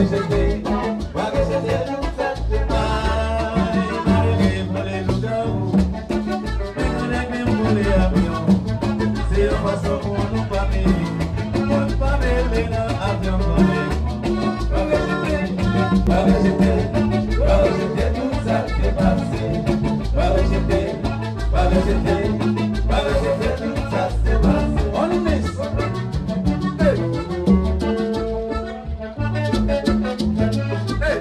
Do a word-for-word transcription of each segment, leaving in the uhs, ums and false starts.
Rejete, pa rejete tout sa k te bay. Malere vole lougawou, men yon nèg menm vole avyon. Se yon fason pou nou pa mele, pou n pa mele nan avyon kanmenm. Pa rejete, pa rejete, pa rejete tout sa k te pase. Pa rejete, pa rejete, pa rejete tout sa k te pase. On this. Hey.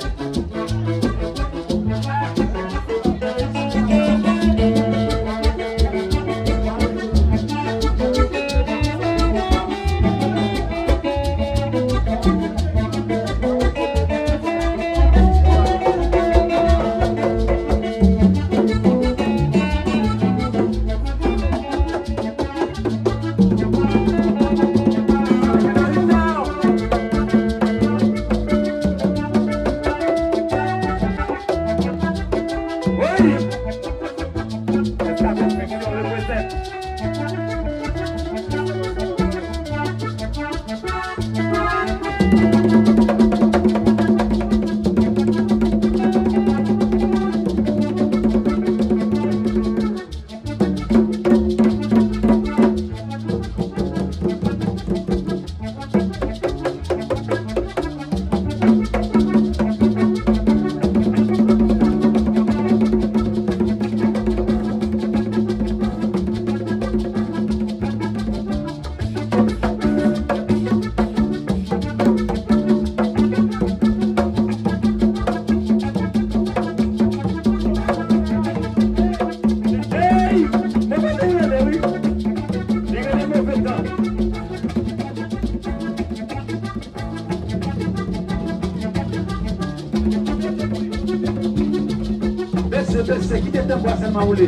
Hey! Mwen pa te rele, wi. Li rele move tan. Bese, bese, kite tanbou a sèlman woule.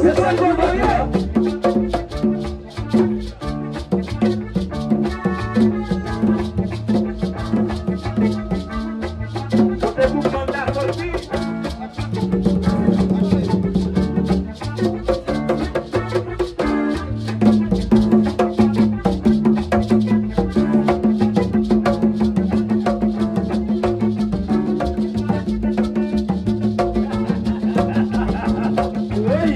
Se sa k fè w mal la. Kote pou bann la soti? Woy!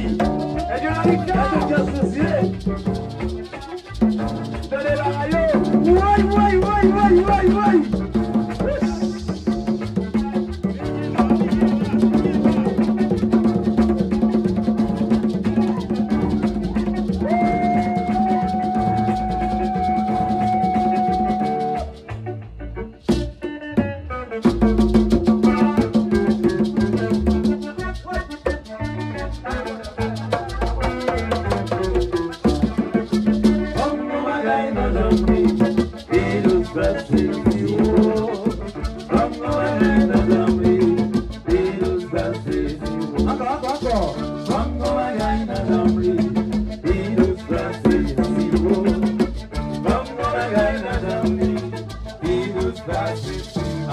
Gade bagay yo! Woy, woy, woy, woy, woy, woy! Banm yon bagay madanm li, pi dous pase siwo. Banm yon bagay madanm li, pi dous pase siwo. Ankò, ankò, ankò. Banm yon bagay madanm li, pi dous pase siwo. Banm yon bagay madanm li, pi dous pase.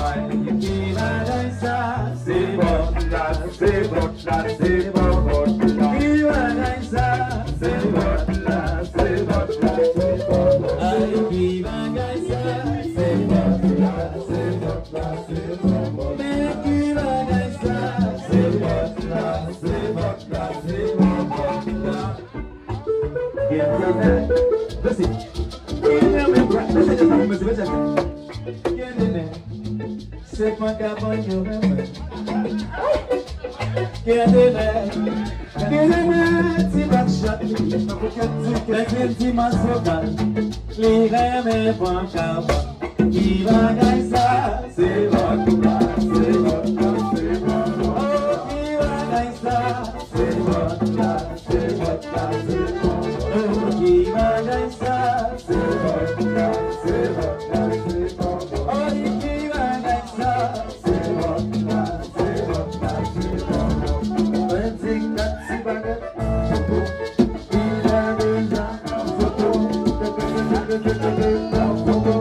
Ay, ki bagay sa? Se vòt la, se vòt la, se vòt la. Ki bagay sa? Se vòt la, se vòt la, se vòt la. Ay, ki bagay sa? Se vòt la, se vòt la, se vòt la. Men ki bagay sa? Se vòt la, se vòt la, se vòt la. Gen de nèg, mèsi. Ki renmen bra, mèsi, mèsi, mèsi, mèsi. Gen de nèg, se panka bann yo renmen. Gen de nèg, gen de nèg, ti bak chat li, nan poukèt ti kèk, gen ti masogal, li renmen panka bann. Ki bagay sa? Se vòt la, se vòt la, se vòt la. Oh, ki bagay sa? Se vòt la, se vòt la, se vòt la. Oh, ki bagay sa? Se vòt la, se vòt la, se vòt la. Oh, ki bagay sa? Se vòt la, se vòt la, se vòt la. Vennsenk kat ti bagay. Li la deja an foto. An foto.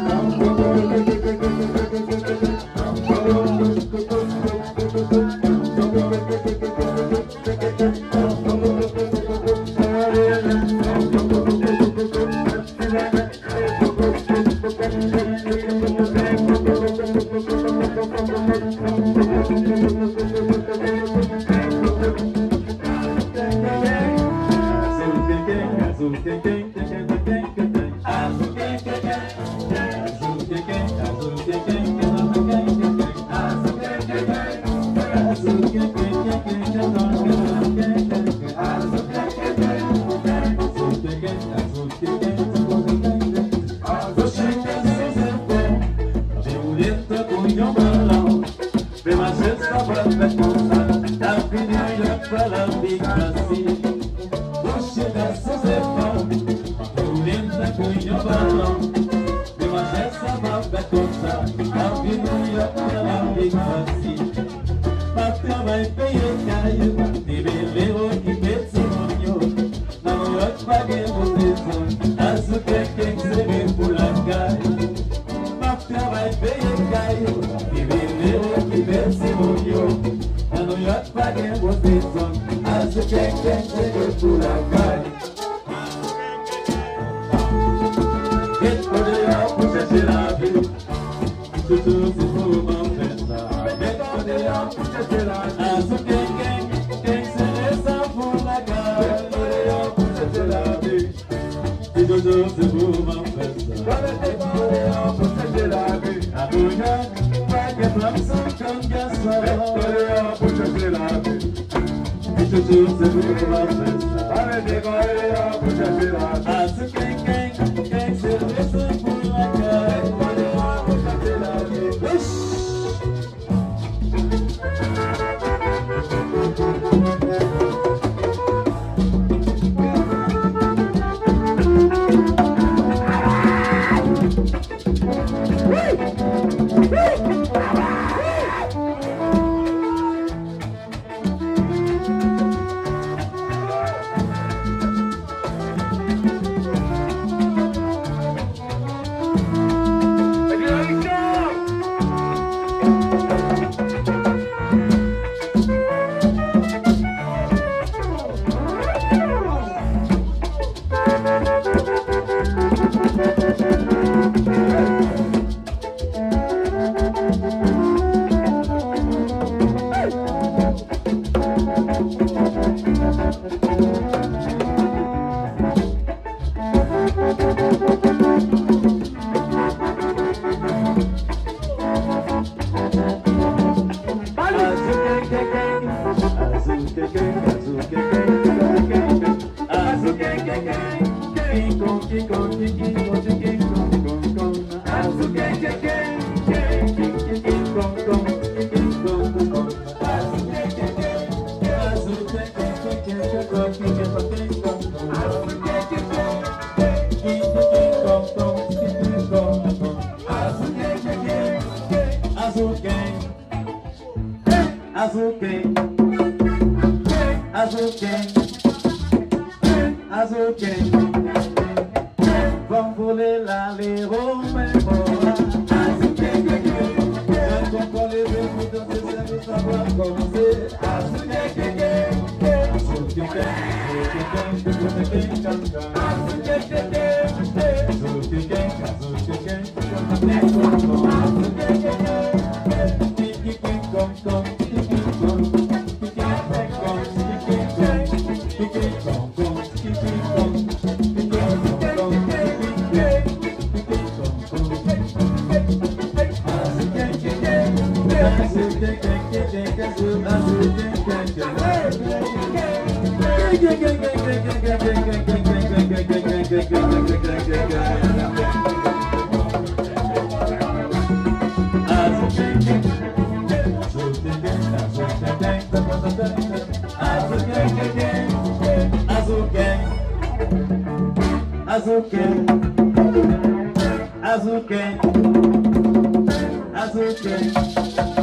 An foto. Se pou m ap fè sa. Pale de kole an pou chanje lavi. Abouya, pa gen fanm san kòm gason. Met kole an pou chanje lavi. Ti chouchou, se pou m ap fè sa. Pale de kole an pou chanje lavi. Asou kenken, kenken, se rezon pou lakay. Met kole an pou chanje lavi. Wouch! Azou gang. Azou gang. Azou gang. Azou gang. Van vole l ale o men mò a. Azou gang, gang, gang. Gang gang gang leve pou danse, sèvis la pral kòmanse. Azou gang, gang, gang. Azou gang, gang, gang, gang, gang, gang, gang, gang. Azou gang, gang, gang, gang. Azou gang, gang, gang, Azou gang, gang, gang. Azou gang. Azou gang. Azou gang.